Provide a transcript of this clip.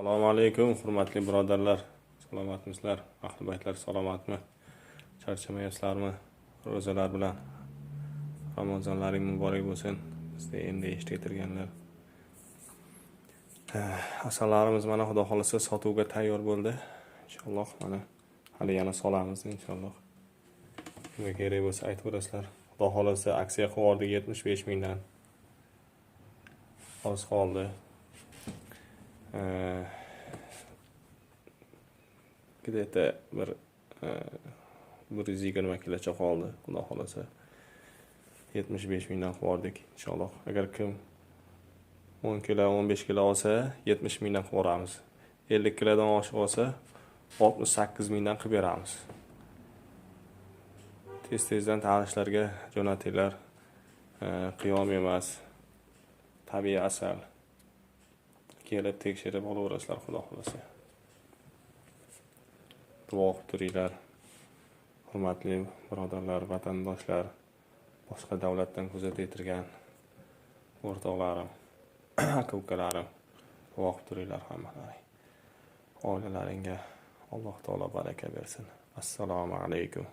Assalomu alaykum, hurmatli birodarlar. Salomatmisizlar? Ahli baytlar salomatmi? Charchamayapsizlarmi? Ro'zalar bilan Ramazonlaring muborak bo'lsin. Bizda endi eshittirganlar. Asallarimiz mana, Xudo xolasa, sotuvga tayyor bo'ldi. Inshaalloh, mana hali yana solamiz inshaalloh. Kimga kerak bo'lsa, aytaverasizlar. Xudo xolasa, aksiya qilib yubordik 75 mingdan. Oz qoldi. Где-то 120 kilocha qoldi, Xudo xolasa. 75 mingdan qilib yubordik inshaalloh. Agar kim 10 kilo, 15 kilo olsa, 70 mingdan qilib yuboramiz. 50 kilodan oshiq olsa, 68 mingdan qilib beramiz. Tez tezdan tanishlarga jo'natinglar. Qiyom emas, tabiiy asal. Kelib tekshirib olaverasizlar, Xudo xolasa. Duo qilib turinglar. Hurmatli birodarlar, vatandoshlar, boshqa davlatdan kuzatayotgan o'rtoqlarim, aka ukalarim, duo qilib turinglar hammalaring. Oilalaringga Alloh taolo baraka bersin. Assalomu alaykum.